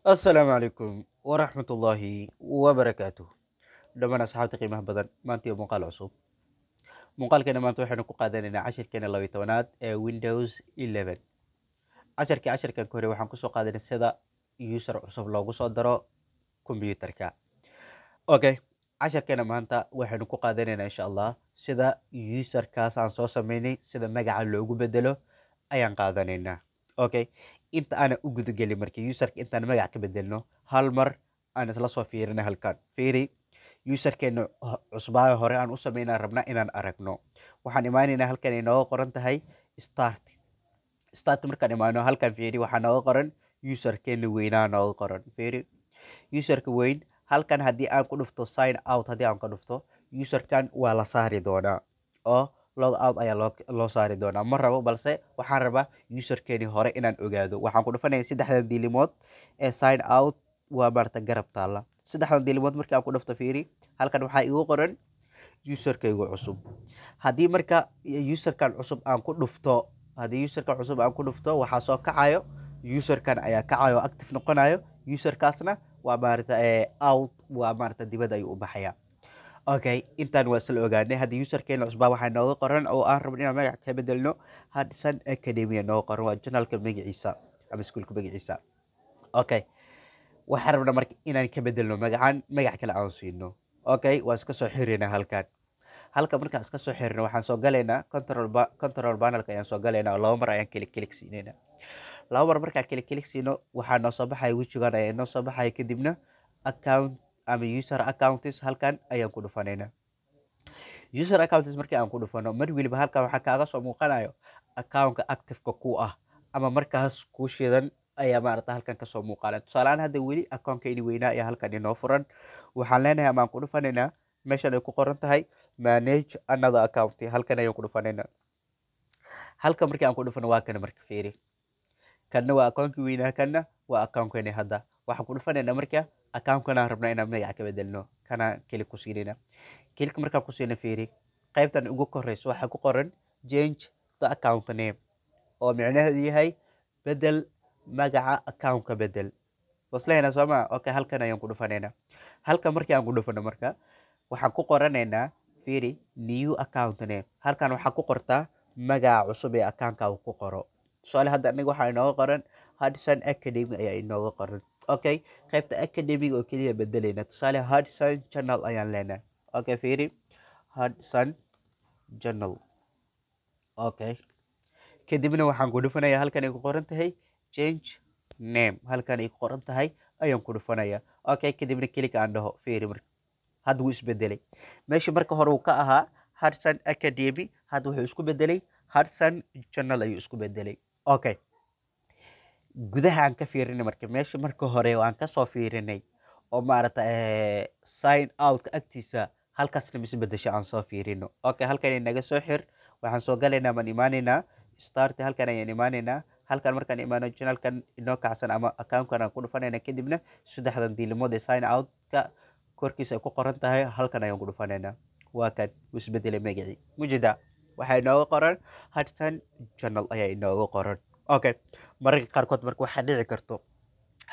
Assalaamu calaykum waraxmatullaahi wabarakaatuh. Dhammaan asxaabta qiimaha badan, maanta iyo muuqaal cusub. Muuqaalkeena maanta waxaynu ku qaadanaynaa cashirkeena 12aad ee Windows 11. Casharkii casharkan ka hore waxaan kusoo qaadanay sida user cusub loogu soo daro computerka. Okay, casharkeena maanta waxaynu ku qaadanaynaa, insha Allah, sida userkaas aan soo sameynay sida magaca loogu bedelo ayaan qaadanaynaa. Okay, inta aanan u gudagelin marka userka intaan magac ka bedelno, hal mar aan isla soo fiirina halkan. Fiiri, userkeena cusbaa hore aan u sameynaa rabnaa inaan aragno. Waxaan imaanaynaa halkan ay nooga qoran tahay Start. Start markaan imaano, halkan fiiri, waxaa nooga qoran userkeena weynaa nooga qoran. Fiiri, userka weyn halkan haddii aan ku dhufto sign out, haddii aan ka dhufto, userkan waa la saari doonaa oo log out ayaa loo saari doonaa. Ma rabo, balse waxaan rabaa userkeeni hore inaan ogaado. Waxaan ku dhufanaya saddexdan dilimood ee sign out waa maarata garab taalla. Saddexdan dilimood markii aan ku dhufto, fiiri, halkan waxaa igu qoran userkaygu cusub. Haddii marka userkan cusub aan ku dhufto, haddii userkan cusub aan ku dhufto, waxaa soo kacayo userkan ayaa kacayo oo active noqonayo. Userkaasna waa maarata out, waa maarata dibadda ayuu u baxaya. Okay, intaan waa isla ogaanay. Haddii userkeena cusbaa waxaa nooga qoran oo aan rabno inaan magac ka bedelno, Hudson Academy nooga qoran, waa channelka magaciisa ama iskuulka magaciisa. Okay, waxaan rabnaa marka inaan ka bedelno magacan, magac kale aan siino. Okay, waan iska soo xiraynaa halkan. Halka markaan iska soo xirno, waxaan soo galaynaa control panelka ayaan soo galaynaa oo laba mar ayaan click click siinaynaa. Laba mar markaan click click siino, waxaa noo soo baxaya wejigan ayaa inoo soo baxaya. Kadibna account ama user accounts halkan ayaan ku dhufanaynaa. User accounts markii aan ku dhufano, mar weliba halkan waxaa kaaga soo muuqanayo accountka activeka ku ah ama markaas kuu shidan ayaa maarata halkan kasoo muuqaanaya. Tusaalehaan, hadda weli accountkeeni weynaa ayaa halkan inoo furan. Waxaan leenahay ama aan ku dhufanaynaa meeshan ay ku qoran tahay manage another account. Halkan ayaan ku dhufanaynaa. Halkan markii aan ku dhufano, waa kana. Marka fiiri, kanna waa accountkii weynaa, kanna waa accountkeeni hadda. Waxaan ku dhufanaynaa marka accountkan aan rabnaa inaan magaca ka bedelno, kana click ku siinayna. Click markaan ku siina, fiiri, qaybtan ugu koreyso waxaa ku qoran change the account name, oo micnaheedu yahay bedel magaca accountka, bedel waslehayna soo maa. Okay, halkan ayaan ku dhufanaynaa. Halkan markii aan ku dhufano, marka waxaan ku qoranaynaa, fiiri, new account name. Halkan waxaa ku qortaa magaca cusub ee accountka ku qoro. Tusaale, hadda aniga waxaa inooga qoran Hudson Academy ayaa inooga qoran. Okay, qaybta academiga oo keliya bedelayna. Tusaale, Hudson Channel ayaan leenahay. Okay, fiiri, Hudson Channel. Okay, kadibna waxaan ku dhufanaya halkan ay ku qoran tahay change name. Halkan ay ku qoran tahay ayaan ku dhufanaya. Okay, kadibna click aan dhaho. Fiiri, marka hadda wuu isbedelay. Meesha marka hore uu ka ahaa Hudson Academy, hadda wuxuu isku bedelay Hudson Channel ayuu isku bedelay. Okay, gudaha aan ka fiirinay marka meesha marka hore oo aan kasoo fiirinay oo maarata sign outka agtiisa, halkaasna mis bedesho aan soo fiirino. Okay, halkan inaga soo xir. Waxaan soo galaynaa, maan imaanaynaa Start. Halkan ayaan imaanaynaa. Halkan markaan imaano, channelkan inoo kacsan ama accountkan aan ku dhufanayna. Kadibna saddexdan diilimood ee sign outka korkiisa ay ku qoran tahay, halkan ayaan ku dhufanaynaa. Waa kan, wuu isbedelay magacii mujida. Waxaa inooga qoran Hudson Channel ayaa inooga qoran. Okay, mararka qaarkood marka waxaa dhici karto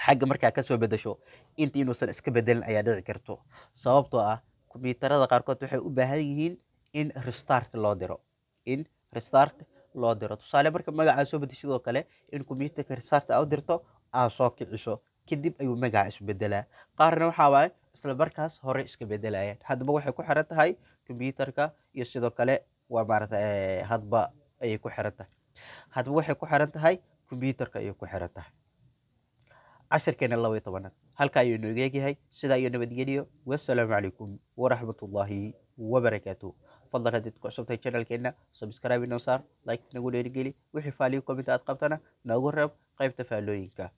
xagga markaa kasoo bedesho inta inuusan iska bedelin ayaa dhici karto, sababtoo ah kombiyuutarada qaarkood waxay u baahan yihiin in restart loo diro, in restart loo diro. Tusaale, marka magacaa soo bedeshidoo kale, in kombiyuutarka restart aa u dirto, aa soo kiciso, kadib ayuu magaca isbedelaa. Qaarna waxaa waaye isla markaas hore iska bedelayaan. Haddaba waxay ku xiran tahay kombiyuutarka iyo sidoo kale waa maarata hadba ayay ku xiran tahay. Hadba waxay ku xiran tahay kombiyuutarka ayay ku xiran tahay. Casharkeena 12aad halka ayuu inooga egyahay. Sidaa iyo nabadgeliyo. Wassalaamu calaykum waraxmatullaahi wabarakaatuh. Fadlan, haddiid ku cusubtahay channelkeena, subscribe inoo saar, like nagu dheerigeli. Wixii faaliyo comment aad qabtana noogu reeb qaybta faalooyinka.